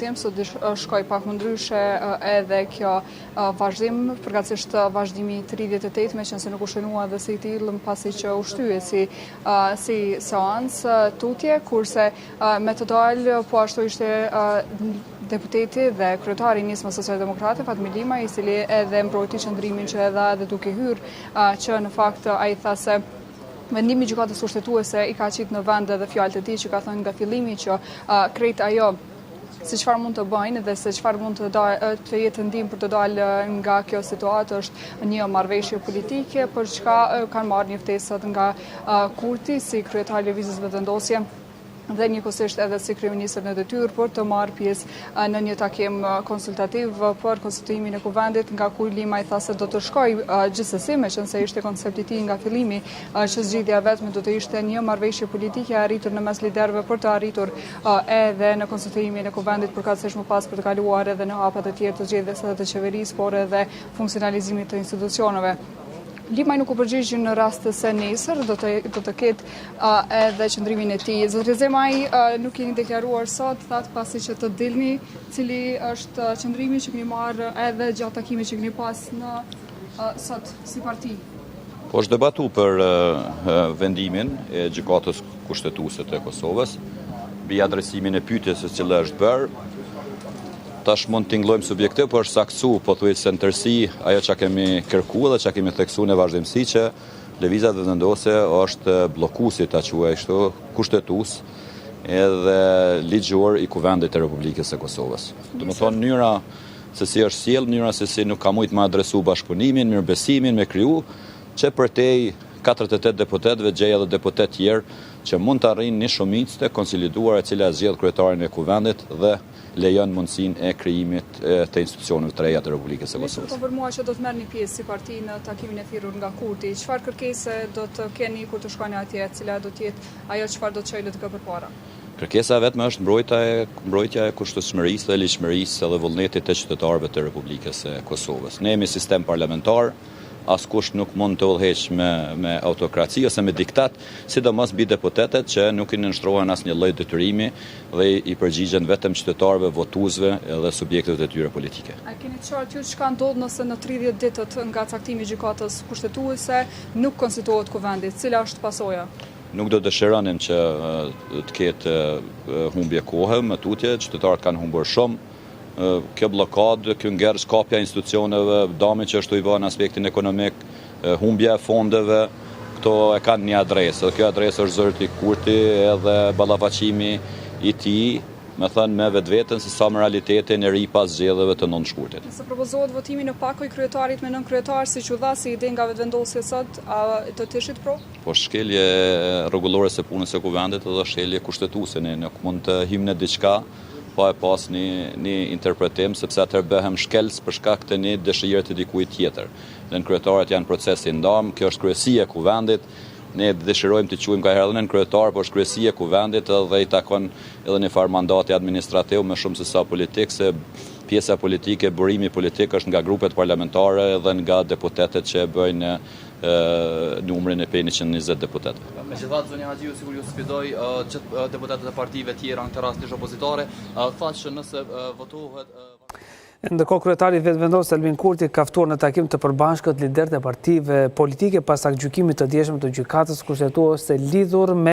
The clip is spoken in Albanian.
votim, sot shkoi pak më ndryshe edhe kjo vazhdim, përkatësisht vazhdimi 38, meqenëse nuk u shënua edhe si i tillë pasi që u shtye si, si seancë tutje, kurse me të dalë po ashtu ishte deputeti dhe kryetari i Nismës Socialdemokrate, Fatmir Limaj, i cili edhe mbrojti qëndrimin që e dha edhe duke hyrë, që në fakt ai tha se Vendimi i Gjykatës Kushtetuese i ka qitë në vend edhe fjalët e tij që ka thënë nga fillimi që krejt ajo se çfarë mund të bëjnë dhe se çfarë mund të da, të jetë ndihmë për të dalë nga kjo situatë është një marrëveshje politike për çka kanë marrë një ftesë nga Kurti si kryetar i Lëvizjes Vetëvendosje dhe njëkohësisht edhe si kryeministër në detyrë për të marrë pjesë në një takim konsultativ për konstituimin e kuvendit nga ku Limaj tha se do të shkojë gjithsesi, meqenëse ishte koncepti i tij nga fillimi që zgjidhja e vetme do të ishte një marrëveshje politike e arritur në mes liderëve për të arritur edhe në konstituimin e kuvendit përkatësisht më pas për të kaluar edhe në hapat e tjerë të zgjedhjes edhe të qeverisë, por edhe funksionalizimit të institucioneve. Limaj nuk u përgjigj në rast se nesër do të do të ketë edhe qëndrimin e tij. Zotri Zemaj nuk jeni deklaruar sot, thatë pasi që të dilni, cili është qëndrimi që keni marrë edhe gjatë takimit që keni pas në sot si parti? Po është debatu për vendimin e Gjykatës Kushtetuese të Kosovës, mbi adresimin e pyetjes e cila është bërë, Tash mund të tingëllojmë subjektiv, por është saktësu pothuajse në tërësi ajo që kemi kërku dhe që kemi theksu në vazhdimësi që Lëvizja Vetëvendosje është bllokuesi ta quaj kështu, kushtetues edhe ligjor i Kuvendit të Republikës së Kosovës. Domethënë mënyra se si është sjellë, mënyra se si nuk ka mujt me adresu bashkëpunimin, mirëbesimin, me kriju, që përtej 48 deputetëve gjej edhe deputetë tjerë që mund të arrijnë një shumicë të konsoliduar e cila zgjedh kryetarin e Kuvendit dhe lejon mundësinë e krijimit të institucioneve të reja të Republikës së Kosovës. Ju konfirmuat që do të merrni pjesë si parti në takimin e thirrur nga Kurti. Çfarë kërkese do të keni kur të shkoni atje, cila do të jetë ajo çfarë do të çojë LDK përpara? Kërkesa e vetme është mbrojta e mbrojtja e kushtetutshmërisë dhe ligjshmërisë dhe vullnetit të qytetarëve të Republikës së Kosovës. Ne jemi sistem parlamentar, askush nuk mund të udhëheqë me me autokraci ose me diktat, sidomos mbi deputetët që nuk i nënshtrohen asnjë lloj detyrimi dhe i përgjigjen vetëm qytetarëve, votuesve dhe subjekteve të tyre politike. A e keni të qartë ju çka ndodh nëse në 30 ditët nga caktimi i Gjykatës Kushtetuese nuk konstituohet Kuvendi? Cila është pasoja? Nuk do dëshironim që të ketë humbje kohe më tutje, qytetarët kanë humbur shumë, Kjo bllokadë, ky ngërç, kapja e institucioneve, dami që është tu i ba në aspektin ekonomik, humbja e fondeve, këto e kanë një adresë, dhe kjo adresë është zoti Kurti edhe ballafaqimi i tij, me thënë me vetveten se sa me realitetin e ri pas zgjedhjeve të 9 shkurtit. Nëse propozohet votimi në pako i kryetarit me nënkryetar, siç u dha si ide nga Vetëvendosje sot, a do të ishit pro? Po shkelje e rregullores së punës së Kuvendit edhe shkelje kushtetuese, ne nuk mund të hyjmë në diçka pa e pas një një interpretim, sepse atëherë bëhem shkelës për shkak të një dëshire të dikujt tjetër. Nënkryetarët janë proces i ndamë, kjo është kryesia e Kuvendit, ne dëshirojmë t'i quajmë kaherë edhe nënkryetar, por është kryesia e Kuvendit dhe i takon edhe një farë mandati administrativ më shumë se sa politik, se pjesa politike, burimi politik është nga grupet parlamentare dhe nga deputetët që e bëjnë numrin e prej 120 deputetëve. Megjithatë, zonja Haxhiu sikur ju sfidoi gjithë deputetët e partive tjera në këtë rast ish opozitare, tha që nëse votohet Ndërkohë kryetari i Vetëvendosjes Albin Kurti ka ftuar në takim të përbashkët liderët e partive politike pas aktgjykimit të djeshëm të Gjykatës Kushtetuese lidhur me.